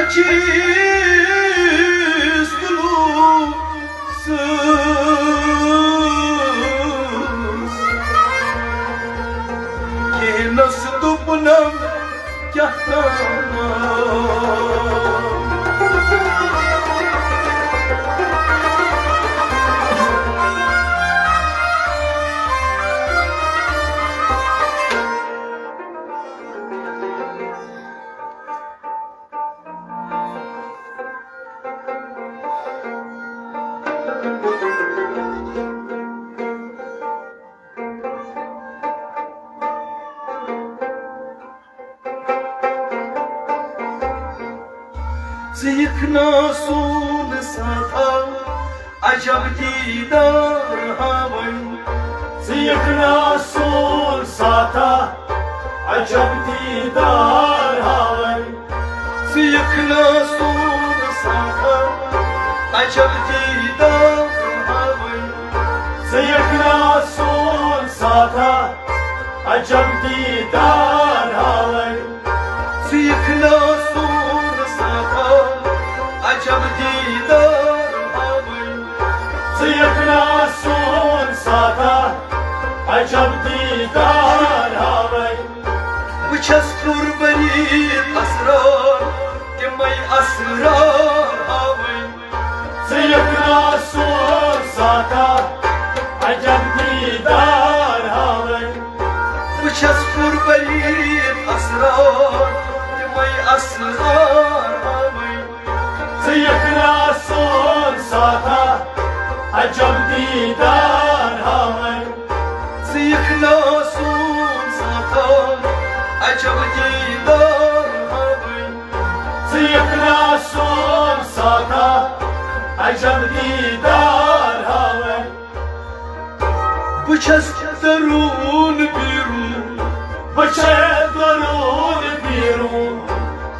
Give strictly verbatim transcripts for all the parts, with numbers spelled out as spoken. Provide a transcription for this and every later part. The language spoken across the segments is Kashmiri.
چیز طلوع سٕنٛز۔ کینٛہہ نس دوٚپنم کیٛاہ تام۔ ژٕ یِکھ نا سون ساتھا، عجب دیدار ہاوٕنۍ۔ ژٕ یِکھ نا سون ساتھا، عجب دیدار ہاوٕنۍ۔ ژٕ یِکھ نا سون ساتھا، عجب دیدار ہاوٕنۍ۔ ژٕ یِکھ نا سون ساتھا، عجب دیدار ہاوٕنۍ۔ ژٕ یِکھ نا سون ساتھا، عجب دیدار ہاوٕنۍ۔ ژٕ یِکھ نا سون ساتھا، عجب دیدار ہاوٕنۍ۔ بہٕ چھَس پُربٔریٖت اسرار، تِمَے اسرار ہاوٕنۍ۔ ژٕ یِکھ نا سون ساتھا، عجب دیدار ہاوٕنۍ۔ بہٕ چھَس پُربٔریٖت اسرار، تِمَے اسرار ہاوٕنۍ۔ ژٕ یِکھ نا سون ساتھا، عجب دیدار ہاوٕنۍ۔ ژٕ یِکھ نا سون ساتھا، عجب دیدار ہاوٕنۍ۔ ژٕ یِکھ نا سون ساتھا، عجب دیدار ہاوٕنۍ۔ بہٕ چھَس درون بیرون۔ بہٕ چھَس درون بیرون۔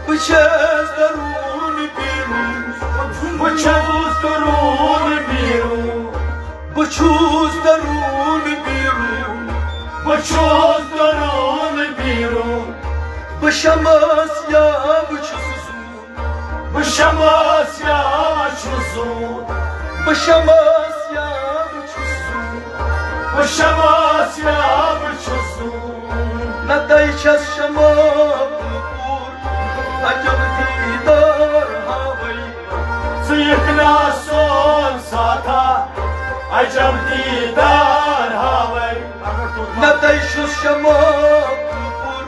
بہٕ چھَس درون بیرون۔ بہٕ چھَس درون بیرون۔ بہٕ چھُس درون بیرون۔ بہٕ چھُس درون بیرون۔ بہٕ شمس یا بہٕ چھُس زوٗن۔ بہٕ شمس یا بہٕ چھُس زوٗن۔ بہٕ شمس یا بہٕ چھُس زوٗن۔ بہٕ شمس یا بہٕ چھُس زوٗن۔ نتَے چھَس شمع پوٗر، عجب دیدار ہاوٕنۍ۔ ژٕ یِکھ نا سون ساتھا، عجب دیدار ہاوٕنۍ۔ نتَے چھُس شمع پوٗر،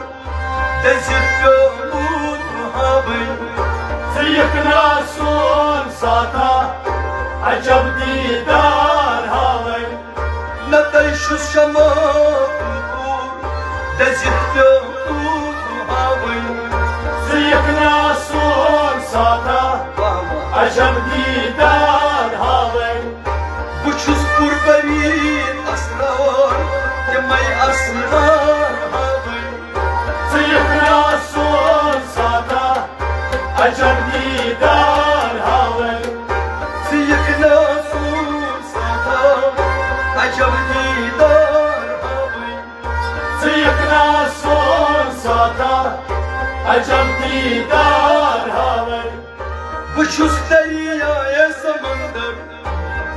دٔزِتھ پیوٚمُت ہاوٕنۍ۔ ژٕ یِکھ نا سون ساتھا، عجب دیدار ہاوٕنۍ۔ نتَے چھُس شمع پوٗر، دٔزِتھ پیوٚمُت ہاوٕنۍ۔ ژٕ یِکھ نا سون ساتھا، عجب دیدار ہاوٕنۍ۔ بہٕ چھُس پُربٔریٖت اسرار، تِمَے اسرار ہاوٕنۍ۔ ژٕ یِکھ نا سون ساتھا، عجب دیدار ہاوٕنۍ۔ ژٕ یِکھ نا سون ساتھا، عجب دیدار ہاوٕنۍ۔ ژٕ یِکھ نا سون ساتھا، عجب دیدار ہاوٕنۍ۔ بہٕ چھُس دریایے سمندر۔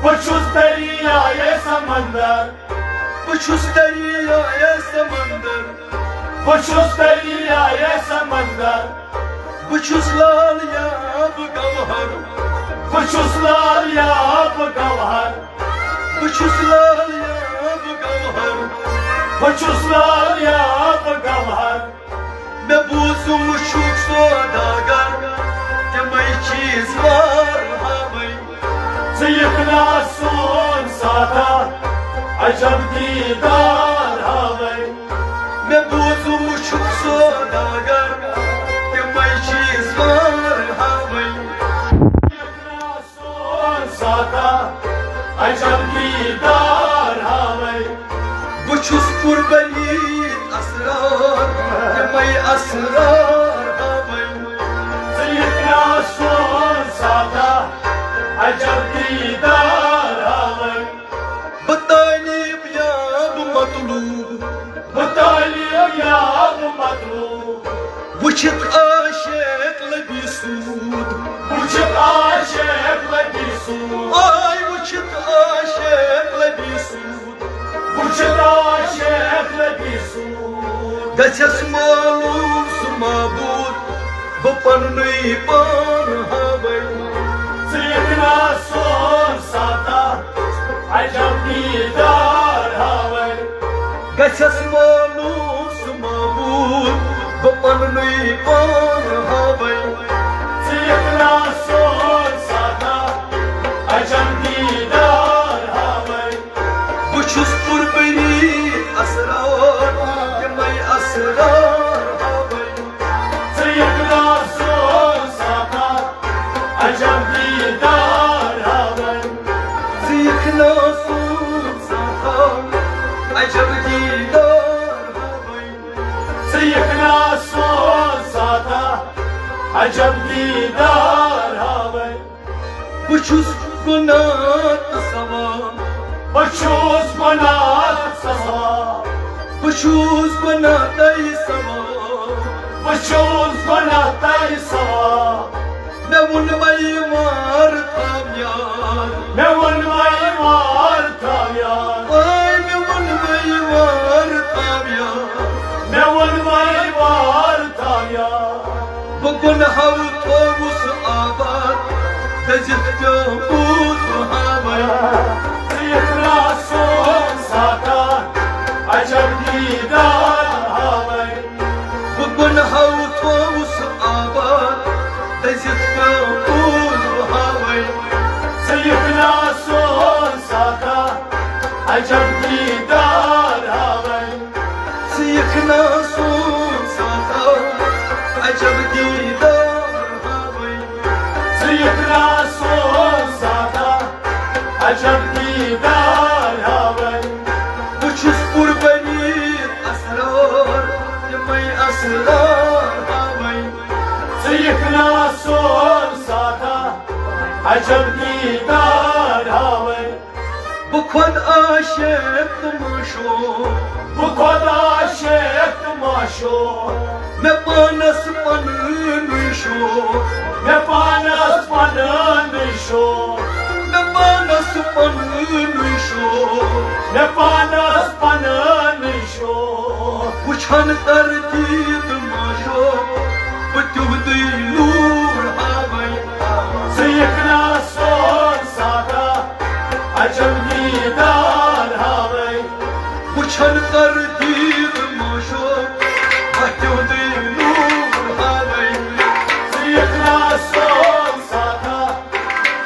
بہٕ چھُس دریایے سمندر۔ بہٕ چھُس دریایے سمندر۔ بہٕ چھُس دریایے سمندر۔ بہٕ چھُس لال یا بہٕ گوہر۔ بہٕ چھُس لال یا بہٕ گوہر۔ بہٕ چھُس لال یا بہٕ گوہر۔ بہٕ چھُس لال یا بہٕ گوہر۔ مےٚ بوٗزُم چھُکھ سوداگر، تِمَے چیٖز وار ہاوٕنۍ۔ ژٕ یِکھ نا سون ساتھا، عجب دیدار ہاوٕنۍ۔ مےٚ بوٗزُم چھُکھ سوداگر، تِمَے چیٖز وار ہاوٕنۍ۔ سون ساتھا، عجب دیدار ہاوٕنۍ۔ بہٕ چھُس پُربٔریٖت اسرار، تِمَے اسرار ہاوٕنۍ۔ ژٕ یِکھ نا سون ساتھا، عجب دیدار ہاوٕنۍ۔ بہٕ طٲلیٖب یا بہٕ مطلوٗب۔ بہٕ طٲلیٖب یا بہٕ مطلوٗب۔ وٕچھِتھ عاشق لبی سوٗر۔ وٕچھِتھ آ شیخ نبی سُنٛد۔ گژھٮ۪س معلوم سُہ معبوٗد، بہٕ پننُے پان ہاوَے۔ ژٕ یِکھ نا سون سادات، عجب دیٖدار ہاوَے۔ گژھٮ۪س معلوم سُہ معبوٗد، بہٕ پننُے پان ہاوَے۔ ژٕ یِکھ نا سون سادات، عجب دیٖدار ہاوَے۔ بہٕ چھُس قربٲنی اسرار، تِمَے اسرار ہاوَے۔ ژٕ یِکھ نا سون سادات، عجب دیٖدار ہاوَے۔ ژٕ یِکھ نا سون سادات، عجب دیٖدار ہاوَے۔ ژٕ یِکھ نا سون سادات، عجب دیٖدار ہاوَے۔ بہٕ چھُس گۄناہ تہٕ ثواب۔ بہٕ چھُس گۄناہ تہٕ ثواب۔ بہٕ چھُس گۄناہ تہٕ ثواب۔ بہٕ چھُس گۄناہ تہٕ ثواب۔ مےٚ ووٚن وۄنۍ وار تھاو یاد۔ مےٚ ووٚن وۄنۍ وار تھاو یاد۔ وۄنۍ مےٚ ووٚن وۄنۍ وار تھاو یاد۔ مےٚ ووٚن وۄنۍ وار تھاو یاد۔ بہٕ گۄنہو تھووُس آباد، دٔزِتھ پیوٚو بوٗد ہاوَے۔ ژٕ یِکھ نا سون سادات، عجب دیٖدار ہاوَے۔ بہٕ گۄنہو تھووُس آباد، دٔزِتھ پیوٚو بوٗد ہاوَے۔ ژٕ یِکھ نا سون سادات، عجب دیٖدار ہاوَے۔ ژٕ یِکھ نا سون سادات، عجب دیٖدار ہاوَے۔ ژٕ یِکھ نا سون سادات، عجب دیٖدار ہاوَے۔ بہٕ چھُس قربٲنی اسرار، تِمَے اسرار ہاوَے۔ ژٕ یِکھ نا سون سادات، عجب دیٖدار ہاوَے۔ بہٕ خۄد عاشق تہٕ معشوق۔ بہٕ خۄد عاشق تہٕ معشوق۔ مےٚ پانَس پنٕنُے شوق۔ مےٚ پانَس پنٕنُے شوق۔ مےٚ پانَس پنٕنُے شوق۔ مےٚ پانَس پنٕنُے شوق۔ وٕچھان تردید معشوق، بہٕ تِہُنٛدُے نوٗر ہاوَے۔ ژٕ یِکھ نا سون سادات، عجب دیٖدار ہاوَے۔ وٕچھان تردید معشوق، بہٕ تِہُنٛدُے نوٗر ہاوَے۔ ژٕ یِکھ نا سون سادات،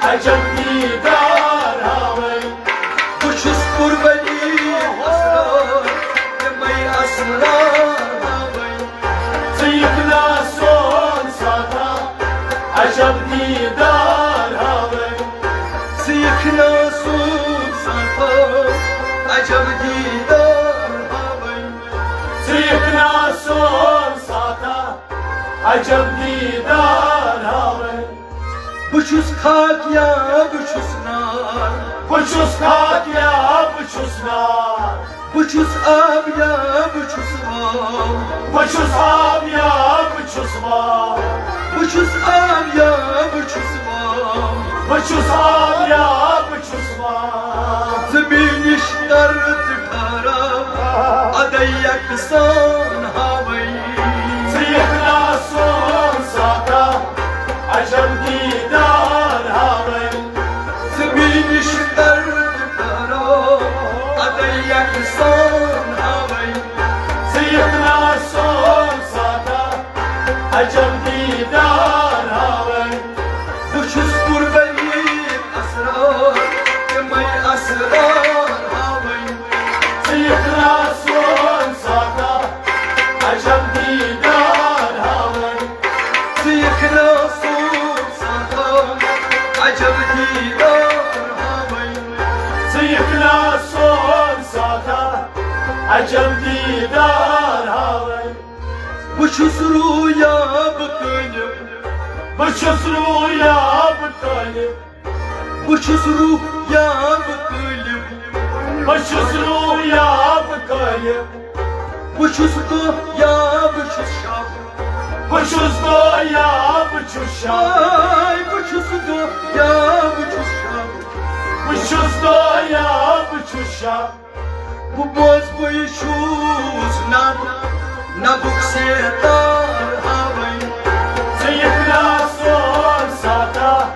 عجب دیٖدار ہاوَے۔ بہٕ چھُس قربٲنی اسرار، تِمَے اسرار ہاوَے۔ ژٕ یِکھ نا سون سادات، عجب دیٖدار ہاوَے۔ ژٕ یِکھ نا سون سادات، عجب دیٖدار ہاوَے۔ ژٕ یِکھ نا سون سادات، عجب دیٖدار ہاوَے۔ بہٕ چھُس خاک یا بہٕ چھُس نار۔ بہٕ چھُس خاک یا بہٕ چھُس نار۔ بہٕ چھُس آب یا بہٕ چھُس واو۔ بہٕ چھُس آب یا بہٕ چھُس واو۔ بہٕ چھُس آب یا بہٕ چھُس واو۔ بہٕ چھُس آب یا بہٕ چھُس واو۔ زٔمیٖنٕچ تر تہٕ ٹھہراو، ادے یکسان ہاوَے۔ ژٕ یِکھ نا سون سادات، عجب دیٖدار ہاوَے۔ زٔمیٖنٕچ تر تہٕ ٹھہراو، ادے یکسان ہاوَے۔ ژٕ یِکھ نا سون سادات، عجب دیٖدار ہاوَے۔ بہٕ چھُس قربٲنی اسرار، تِمَے اسرار ہاوَے۔ ژٕ یِکھ نا سون سادات، عجب دیٖدار ہاوَے۔ ژٕ یِکھ نا سون سادات، عجب دیٖدار ہاوَے۔ ژٕ یِکھ نا سون سادات، عجب دیٖدار ہاوَے۔ بہٕ چھُس روٗح یا بہٕ کٲلِب۔ بہٕ چھُس روٗح یا بہٕ کٲلِب۔ بہٕ چھُس روٗح یا بہٕ کٲلِب۔ بہٕ چھُس روٗح یا بہٕ کٲلِب۔ بہٕ چھُس دۄہ یا بہٕ چھُس شب۔ بہٕ چھُس دۄہ یا بہٕ چھُس شب۔ ہاے، بہٕ چھُس دۄہ یا بہٕ چھُس شب۔ بہٕ چھُس دۄہ یا بہٕ چھُس شب۔ بہٕ بوزٕ بٕے چھُس نب، نبُک ستار ہاوٕنۍ۔ ژٕ یِکھ نا سون ساتا،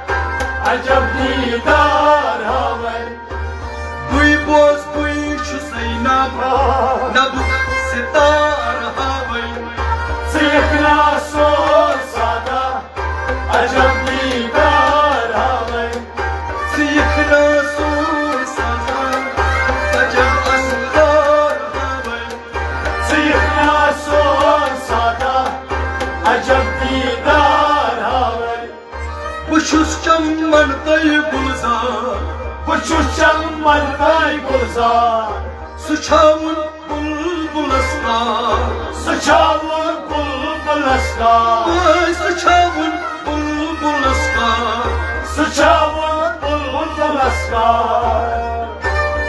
عجب دیدار ہاوٕنۍ۔ بٕے بوزٕ بٕے چھُسَے نب، نبُک ستار ہاوٕنۍ۔ ژٕ یِکھ نا سون ساتا، عجب دیدار ہاوٕنۍ۔ ژٕ یِکھ نا سون ساتا، عجب اسرار ہاوٕنۍ۔ ژٕ یِکھ نا سون ساتا، عجب دیدار ہاوٕنۍ۔ بہٕ چھُس چمن تہٕ گُلزار۔ بہٕ چھُس چمن تہٕ گُلزار۔ سُہ چھاوُن بُلبُلس کار۔ سُہ چھاوُن بُلبُلس کار۔ وٲے سُہ چھاوُن بُلبُلس کار۔ سُہ چھاوُن بُلبُلس کار۔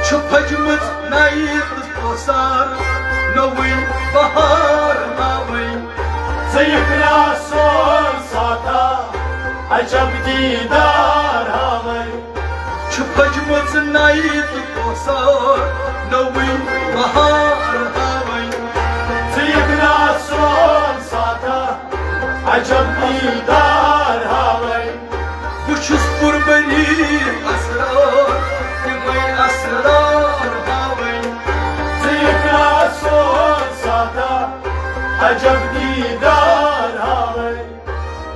چھُ پھٔجمٕژ نَیہِ تہٕ کوثر، نوٚوُے بہار ہاوٕنۍ۔ ژٕ یِکھ نا سون ساتا، عجب دیدار ہاوٕنۍ۔ چھُ پھٔجمٕژ نَیہِ تہٕ کوثر، نوٚوُے بہار ہاوٕنۍ۔ ژٕ یِکھ نا سون ساتا، عجب دیدار ہاوٕنۍ۔ بہٕ چھُس پُربٔری اسرار، تِمَے اسرار ہاوٕنۍ۔ ژٕ یِکھ نا سون ساتا، عجب دیدار ہاوٕنۍ۔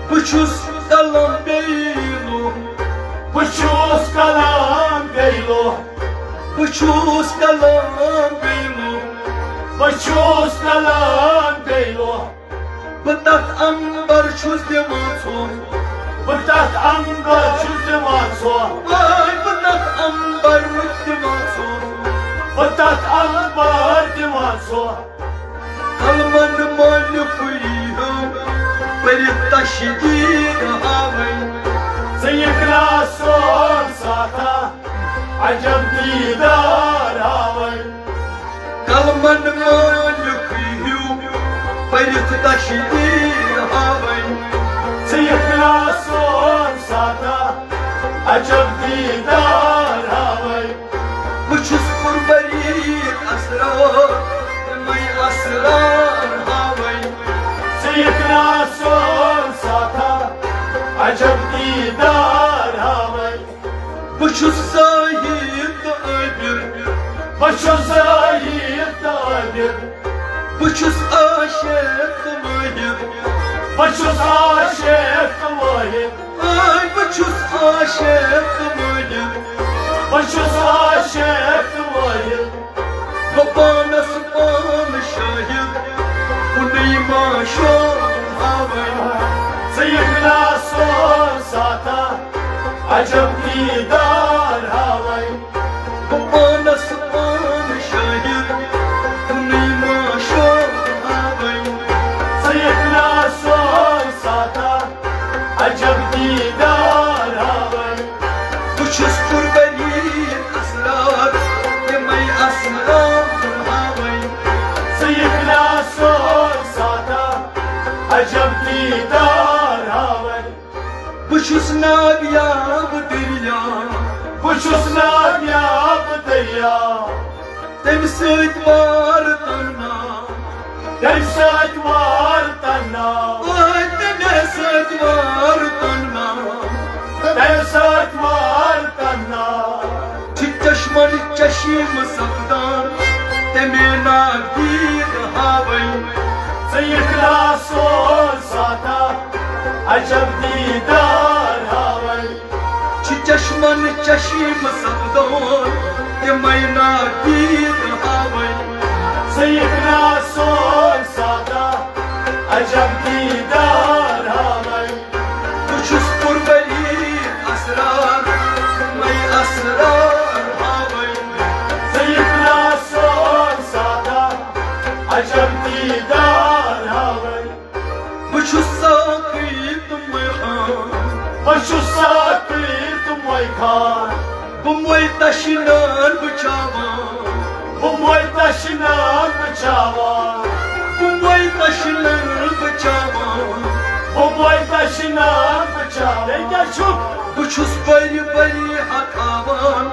بہٕ چھُس کلام بیٚیہِ لوٚہ۔ بہٕ چھُس کلام بیٚیہِ لوٚہ۔ بہٕ چھُس کلام بیٚیہِ لوٚہ۔ بہٕ چھُس کلام بیٚیہِ لوٚہ۔ بہٕ تتھ امبر چھُس دِوان ژھوٚہ۔ بہٕ تتھ امبر چھُس دِوان ژھوٚہ۔ وٲے بہٕ تتھ امبر چھُس دِوان ژھوٚہ۔ بہٕ تتھ امبر دِوان ژھوٚہ۔ کلمن مٲلِکُے ہیوٚو پٔرِتھ تشدیٖد ہاوٕنۍ۔ ژٕ یِکھ نا سون ساتا، عجب دیدار ہاوٕنۍ۔ کلمن مٲلِکُے ہیوٚو پٔرِتھ تشدیٖد ہاوٕنۍ۔ ژٕ یِکھ نا سون ساتا، عجب دیدار ہاوٕنۍ۔ بہٕ چھُس پُربٔری اسرار، تِمَے اسرار ہاوٕنۍ۔ ژٕ یِکھ نا سون ساتا، عجب دیدار ہاوٕنۍ۔ بہٕ چھُس زاہد تہٕ عابد۔ بہٕ چھُس زاہد تہٕ عابد۔ بہٕ چھُس عاشق تہٕ واحد۔ بہٕ چھُس عاشق تہٕ واحد۔ آے بہٕ چھُس عاشق تہٕ واحد۔ بہٕ چھُس عاشق تہٕ واحد۔ بہٕ پانس پان شاہد، کُنُے معشوق ہاوٕنۍ۔ ژٕ یِکھ نا سون ساتا، عجب دیدار ہاوٕنۍ۔ بہٕ پانس پان شاہد، کُنُے معشوق ہاوٕنۍ۔ ژٕ یِکھ نا سون ساتا، عجب دیدار ہاوٕنۍ۔ بہٕ چھُس پُربٔری اسرار، تِمَے اسرار ہاوٕنۍ۔ ژٕ یِکھ نا سون ساتا، عجب دیدار ہاوٕنۍ۔ بہٕ چھُس نامیاب دٔریا۔ بہٕ چھُس نامیاب دٔریا۔ تَمہِ سۭتۍ وار تَنہٕ ناو۔ تَمہِ سۭتۍ وار تَنہٕ ناو۔ آے تَمہِ سۭتۍ وار تَنہٕ ناو۔ تَمہِ سۭتۍ وار تَنہٕ ناو۔ چھِ چشمن چشم سپدان، تَمے ناو دید ہاوٕنۍ۔ ژٕ یِکھ نا سون ساتا، عجب دیدار ہاوٕنۍ۔ چھِ چشمن چشم سپدان، تِمَے ناو دید ہاوٕنۍ۔ ژٕ یِکھ نا سون ساتا، عجب دیدار ہاوٕنۍ۔ بہٕ چھُس پُربٔری اسرار، تِمَے اسرار ہاوٕنۍ۔ ژٕ یِکھ نا سون ساتا، عجب دیدار ہاوٕنۍ۔ بہٕ چھُس ساقی تہٕ میخوار۔ بہٕ چھُس ساقی تہٕ میخوار۔ بہٕ مۄے تشنان بہٕ چاوان۔ بہٕ مۄے تشنان بہٕ چاوان۔ بہٕ مۄے تشنان بہٕ چاوان۔ بہٕ مۄے تشنان بہٕ چاوان۔ چھُکھ۔ بہٕ چھُس ؤری ؤری ہۄکھاوان،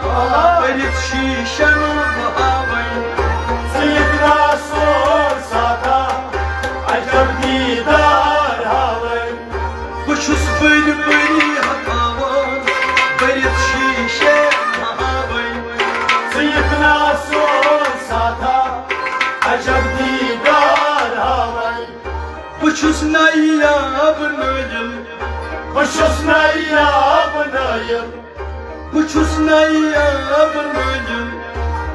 بٔرِتھ شیٖشن بہاوٕنۍ۔ ژٕ یِکھ نا سون ساتھا، عجب دیٖدار ہاوٕنۍ۔ بہٕ چھُس ؤری ؤری ہۄکھاوان، بٔرِتھ شیٖشن بہاوٕنۍ۔ ژٕ یِکھ نا سون ساتھا، عجب دیٖدار ہاوٕنۍ۔ بہٕ چھُس نایاب نٲیِل۔ بہٕ چھُس نایاب نٲیِل۔ بہٕ چھُس نایاب نٲیِل۔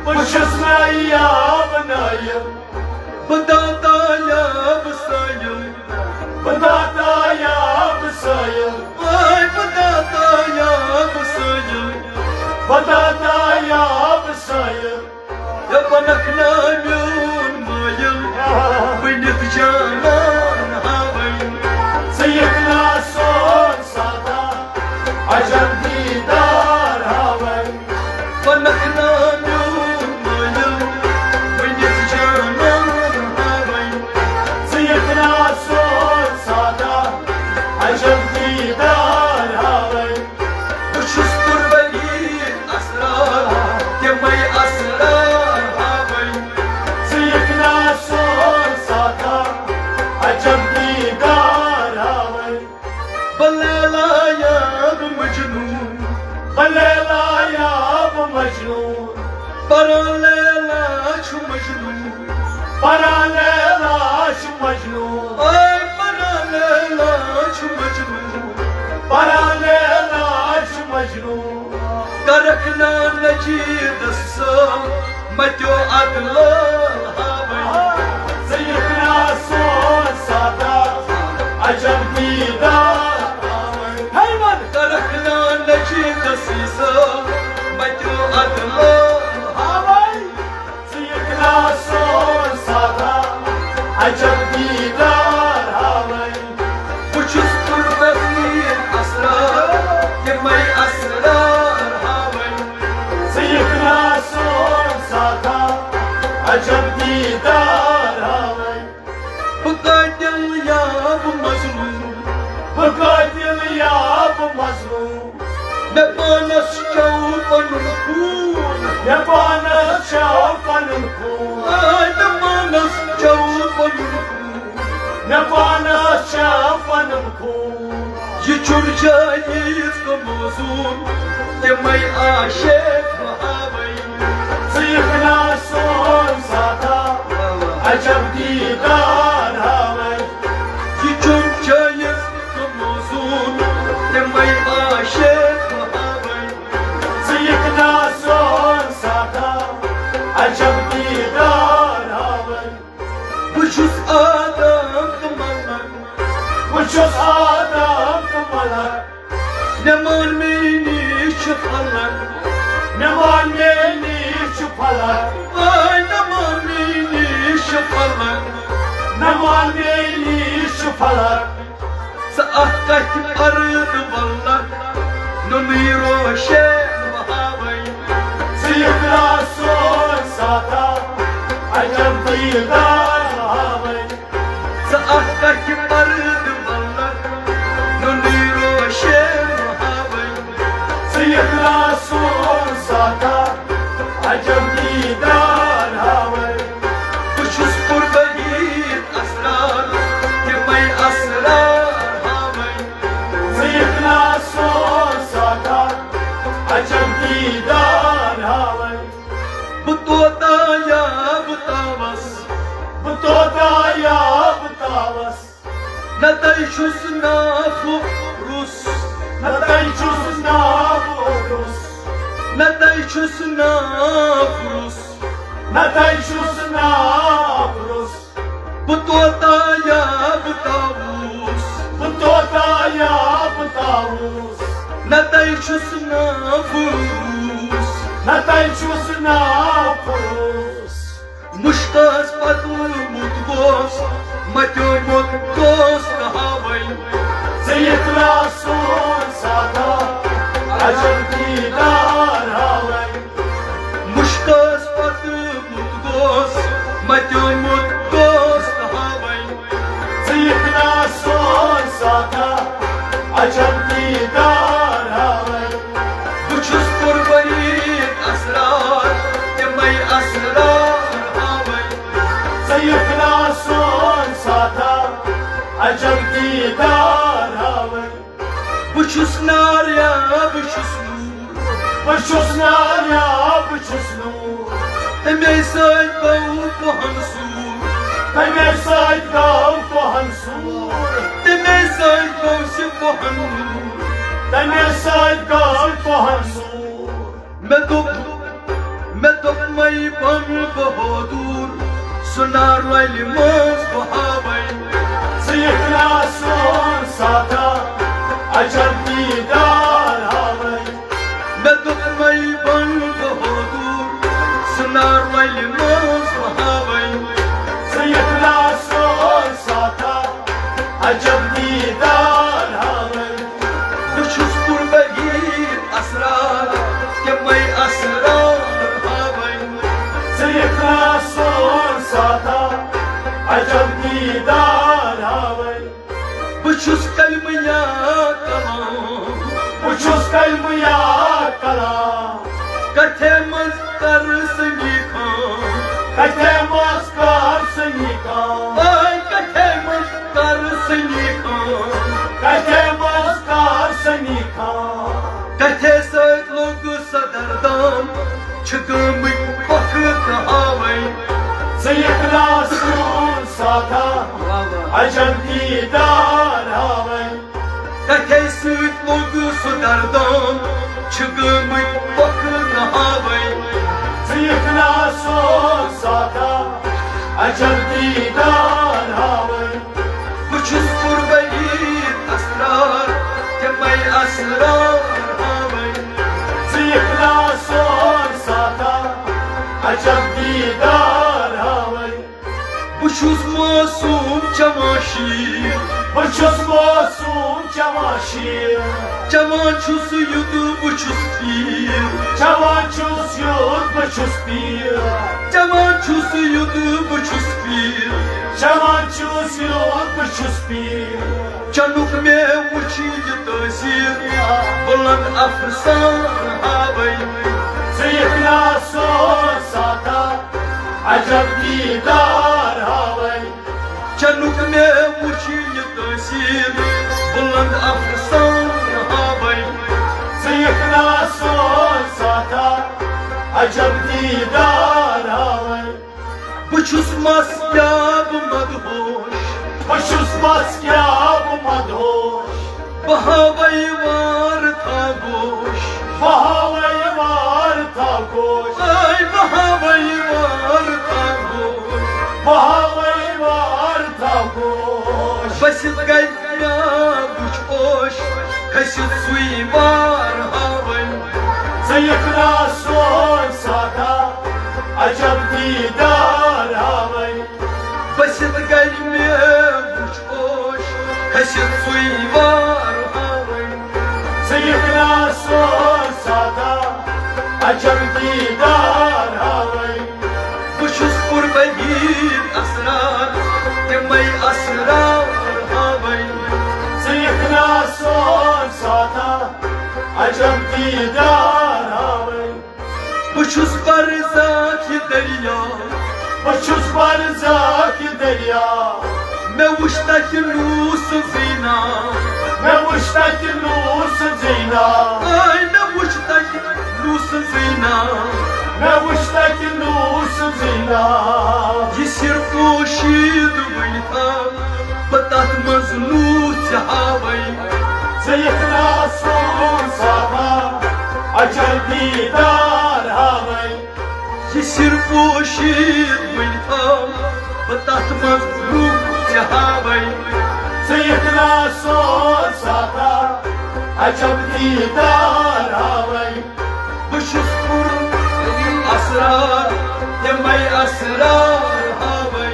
بہٕ چھُس نایاب نٲیِل۔ بہٕ داتا یاب سٲیِل۔ بہٕ داتا یاب سٲیِل۔ آے بہٕ داتا یاب سٲیِل۔ بہٕ داتا یاب سٲیِل۔ ہے بنکھ نا میون مٲیِل، بٔنِتھ جانان ہاوٕنۍ۔ ژٕ یِکھ نا سون ساتھا، عجب دیٖدار ہاوٕنۍ۔ بنکھ نا میون مٲیِل، بٔنِتھ جانان ہاوٕنۍ۔ ژٕ یِکھ نا سون ساتھا، عجب دیٖدار ہاوٕنۍ۔ بہٕ چھُس پُروری اسرار، تِمے اسرار ہاوٕنۍ۔ ژٕ یِکھ نا سون ساتھا، عجب دیٖدار ہاوٕنۍ۔ بہٕ لیلا یا بہٕ مجنوٗن۔ بہٕ لیلا یا بہٕ مجنوٗن۔ پران لیلا چھُ مجنوٗن۔ پران لیلا چھُ مجنوٗن۔ آے پران لیلا چھُ مجنوٗن۔ پران لیلا چھُ مجنوٗن۔ کرکھ نا نجیٖدس سۭتۍ متیو عدل ہاوٕنۍ۔ ژٕ یِکھ نا سون ساتھا، عجب دیٖدار ہاوٕنۍ۔ ہے وَن۔ کرکھ نا نجیٖدس سۭتۍ متیو عدل ہاوٕنۍ۔ ژٕ یِکھ نا سون ساتھا، عجب دیٖدار ہاوٕنۍ۔ بہٕ چھُس پُروری اسرار، تِمے اسرار ہاوٕنۍ۔ ژٕ یِکھ نا سون ساتھا، عجب دیٖدار ہاوٕنۍ۔ بہٕ قٲتِل یا بہٕ مظلوٗم۔ بہٕ قٲتِل یا بہٕ مظلوٗم۔ مےٚ پانس چیو پنُن خوٗن۔ مےٚ پانس چیو پنُن خوٗن۔ آے مےٚ پانس چیو پنُن خوٗن۔ مےٚ پانس چیو پنُن خوٗن۔ یہِ چھُم جٲیِز تہٕ موزوٗن، تِمے عاشق بہاوٕنۍ۔ ژٕ یِکھ نا سون ساتھا، عجب دیٖدار ہاوٕنۍ۔ یہِ چھُم جٲیِز تہٕ موزوٗن، تِمے عاشق بہاوٕنۍ۔ ژٕ یِکھ نا سون ساتھا، عجب دیٖدار ہاوٕنۍ۔ بہٕ چھُس آدم تہٕ ملک۔ بہٕ چھُس آدم تہٕ ملک۔ مےٚ مان مےٚ نِش چھُ فلک۔ مےٚ مان مےٚ نِش چھُ فلک۔ آے مےٚ مان مےٚ نِش چھُ فلک۔ مےٚ مان مےٚ نِش چھُ فلک۔ ژٕ اکھ کتھ پرد ولک، نُنٕے روشن ہاوٕنۍ۔ ژٕ یِکھ نا سون ساتھا، عجب دیٖدار ہاوٕنۍ۔ ژٕ اکھ کتھ پرد ولک، نُنٕے روشن ہاوٕنۍ۔ ژٕ یِکھ نا سون ساتھا، عجب دیٖدار ہاوٕنۍ۔ بہٕ چھُس پُروری اسرار، تِمے اسرار ہاوٕنۍ۔ ژٕ یِکھ نا سون ساتھا، عجب دیٖدار ہاوٕنۍ۔ بہٕ طوطا یا بہٕ تاوس۔ بہٕ طوطا یا بہٕ تاوس۔ نہ تَے چھُس ناو روٚس۔ نہ تَے چھُس ناو روٚس۔ نہ تَے چھُس ناو روٚس۔ نہ تَے چھُس ناو روٚس۔ بہٕ طوطا یا بہٕ تاووس۔ بہٕ طوطا یا بہٕ تاووس۔ نہ تَے چھُس ناو روٚس۔ نہ تَے چھُس ناو روٚس۔ مُشکَس پَتہٕ موٚت گوس، مَتیو موٚت گوس نہٕ ہاوٕنۍ۔ ژٕ یِکھ نا سون ساتھا، عجب دیٖدار ہاوٕنۍ۔ مُشکَس پَتہٕ موٚت گوس، مَتیو موٚت گوس نہٕ ہاوٕنۍ۔ ژٕ یِکھ نا سون ساتھا، عجب عجب دیدار ہاوے۔ بہٕ چھُس نار یا بہٕ چھُس نوٗر۔ بہٕ چھُس نار یا بہٕ چھُس نوٗر۔ تَمے سۭتۍ گوٚو کوہَن سوٗر۔ تَمے سۭتۍ گوٚو کوہَن سوٗر۔ تَمے سۭتۍ گوٚو سِپوہَن نوٗر۔ تَمے سۭتۍ گوٚو کوہَن سوٗر۔ مےٚ دوٚپ، مےٚ دوٚپ مَے بَن بہادُر، سُہ نار لَلہِ منٛز بہاوَے۔ ژٕ یِکھ نا سون ساتھا، عجب دیدار ہاوَے۔ مےٚ دوٚپ مَے بَن بہادُر، سُہ نار لَلہِ منٛز بہاوَے۔ ژٕ یِکھ نا سون ساتھا، عجب دیدار ہاوَے۔ بہٕ چھُس قربگی اسرار، تِمَے اسرار ہاوَے۔ ژٕ یِکھ نا سون ساتھا، عجب دیدار ہاوَے۔ بہٕ چھُس کلمہٕ یا کلام۔ بہٕ چھُس کلمہٕ یا کلام۔ کتھے منٛز کر سنی خان۔ کتھے منٛز کر سنی خان۔ اے کتھے منٛز کر سنی خان۔ کتھے منٛز کر سنی خان۔ کتھے سۭتۍ لوٚگ صدر دان، چھِ گٲمٕتۍ پۄکھٕ تہٕ ہاوٕنۍ۔ ژٕ یِکھ نا سون ساتھا، واہ واہ۔ عجب دیدار ہاوٕنۍ۔ کتھے سۭتۍ لوٚگ صدر دان، چھِ گٲمٕتۍ پۄکھٕ تہٕ ہاوٕنۍ۔ ژٕ یِکھ نا سون ساتھا، عجب دیدار ہاوٕنۍ۔ بہٕ چھُس قربگی اسرار، تِمَے اسرار ہاوٕنۍ۔ ژٕ یِکھ نا سون ساتھا، عجب دیدار ہاوٕنۍ۔ بہٕ چھُس معصوم چٮ۪وان شیٖر۔ بہٕ چھُس معصوم چٮ۪وان شیٖر۔ چٮ۪وان چھُس یُتھ بہٕ چھُس پیٖر۔ چٮ۪وان چھُس یُتھ بہٕ چھُس پیٖر۔ چٮ۪وان چھُس یُتھ بہٕ چھُس پیٖر۔ چٮ۪وان چھُس یُتھ بہٕ چھُس پیٖر۔ چنُک مےٚ وُچھ یہِ تٲثیٖر، بُلند افسانہٕ ہاوٕنۍ۔ ژٕ یِکھ نا سون ساتھا، عجب دیدار ہاوٕنۍ۔ چنُک مےٚ وُچھ یہِ تٲثیٖر، بُلند افسانہٕ ہاوٕنۍ۔ ژٕ یِکھ نا سون ساتھا، عجب دیدار ہاوٕنۍ۔ بہٕ چھُس مَس کیٛاہ بہٕ مدہوش۔ بہٕ چھُس مَس کیٛاہ بہٕ مدہوش۔ بہٕ ہاوَے وار تھاووش۔ بہٕ ہاوَے وار تھاووش۔ اے بہٕ ہاوَے وار تھاووش۔ بہٕ ہاوَے وار تھاووش۔ بٔسِتھ گَرِ مےٚ وُچھ اوش، کھٔسِتھ سُے وار ہاوٕنۍ۔ ژٕ یِکھ نا سون ساتھا، عجب دیدار ہاوٕنۍ۔ بٔسِتھ گَرِ مےٚ وُچھ اوش، کھٔسِتھ سُے وار ہاوٕنۍ۔ ژٕ یِکھ نا سون ساتھا، عجب دیدار ہاوٕنۍ۔ بہٕ چھُس قربگی اسرار، تِمَے اسرار ہاوٕنۍ۔ ژٕ یِکھ نا سون ساتھا، عجب دیدار ہاوٕنۍ۔ بہٕ چھُس برزاخ یہِ دریا۔ بہٕ چھُس برزاخ یہِ دریا۔ مےٚ وُچھ تَتہِ نوٗح سٕنٛزٕے ناو۔ مےٚ وُچھ تَتہِ نوٗح سٕنٛزٕے ناو۔ اے مےٚ وُچھ تَتہِ نوٗح سٕنٛزٕے ناو۔ مےٚ وُچھ تَتہِ نوٗح سٕنٛزٕے ناو۔ یہِ سِر پوشیٖد وُنہِ تھاو بہٕ تَتھ منٛز نوٗح ژےٚ ہاوَے۔ ژٕ یِکھ نا سون ساتھا، عجب دیدار ہاوَے۔ یہِ سِر پوشیٖد وُنہِ تھاو بہٕ تَتھ منٛز نوٗح ژےٚ ہاوَے۔ ژٕ یِکھ نا سون ساتھا، عجب دیدار ہاوَے۔ بہٕ چھُس پوٗرٕ اسرار، تِمَے اسرار ہاوَے۔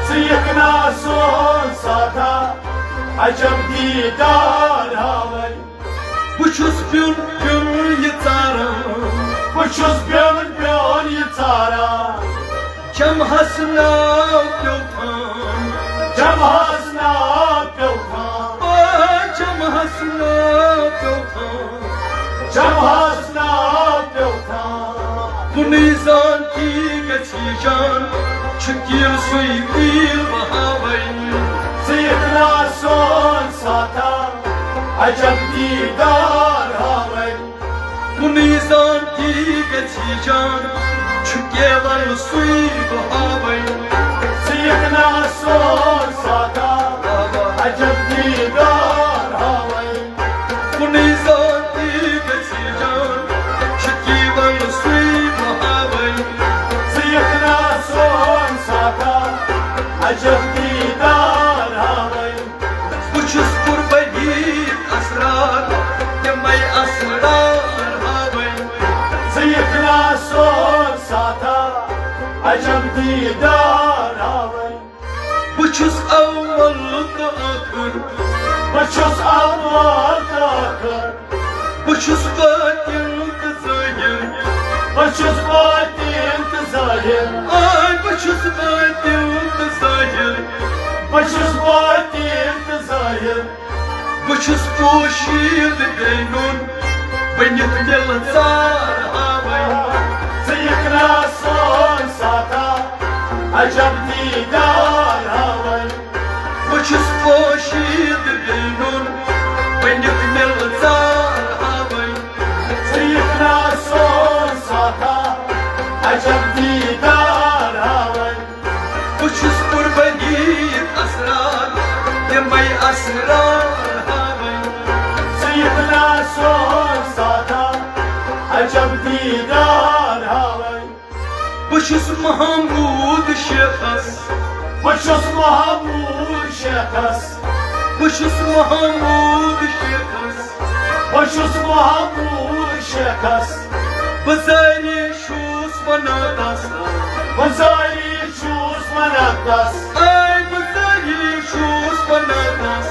ژٕ یِکھ نا سون ساتھا، عجب دیدار ہاوَے۔ بہٕ چھُس پیوٚن پیوٚن یہِ ژاران۔ بہٕ چھُس پیوٚن پیوٚن یہِ ژاران۔ چمہس ناو پیوٚو تھان۔ چمہس ناو پیوٚو تھان۔ آ، چمہس ناو پیوٚو تھان۔ چمہس ناو پیوٚو تھان۔ کُنُے زانتی گژھِ یہِ جان، چھُ تیٖل سُے تیٖل بہاوَے۔ ژٕ یِکھ نا عجب دیدار ہاوٕنۍ۔ کُنُے زانتی گژھِ جان، چھُ کیول سُے بہٕ ہاوٕنۍ۔ ژٕ یِکھ نا سون ساتھا، عجب دیدار ہاوٕنۍ۔ کُنُے زانتی گژھِ جان، چھُ کیول سُے بہٕ ہاوٕنۍ۔ ژٕ یِکھ نا سون ساتھا، عجب دیدار ہاوٕنۍ۔ بہٕ چھُس قربٲنی اسرار، تِمے اسرار ہاوٕنۍ۔ ژٕ یِکھ نا سون ساتھا، عجب دیدار ہاوٕنۍ۔ بہٕ چھُس اول تہٕ ٲخٕر۔ بہٕ چھُس اول تہٕ ٲخٕر۔ بہٕ چھُس باطن تہٕ ظٲہِر۔ بہٕ چھُس باطن تہٕ ظٲہِر۔ آے، بہٕ چھُس باطن تہٕ ظٲہِر۔ بہٕ چھُس باطن تہٕ ظٲہِر۔ بہٕ چھُس پوشیٖد بینُن بٔنِتھ مِلہٕ ژار ہاوٕنۍ۔ ژٕ یِکھ نا سون ساتھا، عجب دیدار ہاوٕنۍ۔ بہٕ چھُس پوشیٖد بینُن بٔنِتھ مِلہٕ ژار ہاوٕنۍ۔ ژٕ یِکھ نا سون ساتھا، عجب دیدار ہاوٕنۍ۔ بہٕ چھُس قربٲنی اسرار، تِمے اسرار ہاوٕنۍ۔ ژٕ یِکھ نا سون ساتھا، عجب دیدار ہاوٕنۍ۔ بہٕ چھُس محمود شیخس۔ بہٕ چھُس محمود شیخس۔ بہٕ چھُس محمود شیخس۔ بہٕ چھُس محمود شیخس۔ بہٕ زٲری چھُس ونان تس۔ بہٕ زٲری چھُس ونان تس۔ اے بہٕ زٲری چھُس ونان تس۔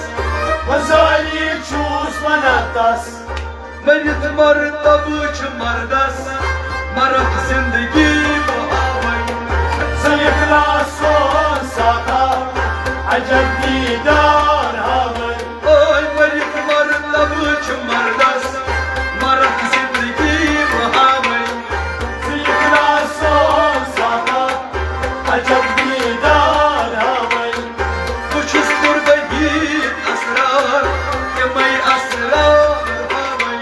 بہٕ زٲری چھُس ونان تس۔ مٔرِتھ مرتبہٕ چھُ مردس، مرکھ زندگی بہاوٕنۍ۔ ژٕ یِکھ نا سون ساتھا، عجب دیدار ہاوٕنۍ۔ اے مٔرِتھ مرتبہٕ چھُ مردس، مرکھ زندگی بہاوٕنۍ۔ ژٕ یِکھ نا سون ساتھا، عجب دیدار ہاوٕنۍ۔ بہٕ چھُس قربٲنی اسرار، تِمے اسرار ہاوٕنۍ۔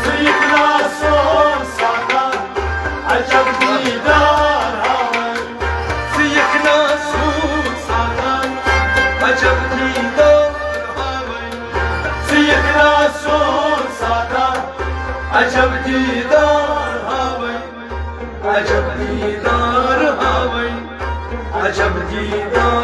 ژٕ یِکھ نا سون ساتھا، عجب دیدار ہاوٕنۍ۔ ژٕ یِکھ نا سون ساتھا، عجب دیدار ہاوٕنۍ۔ ژٕ یِکھ نا سون ساتھا، عجب دیدار ہاوٕنۍ۔ عجب دیدار ہاوٕنۍ۔ عجب دیدار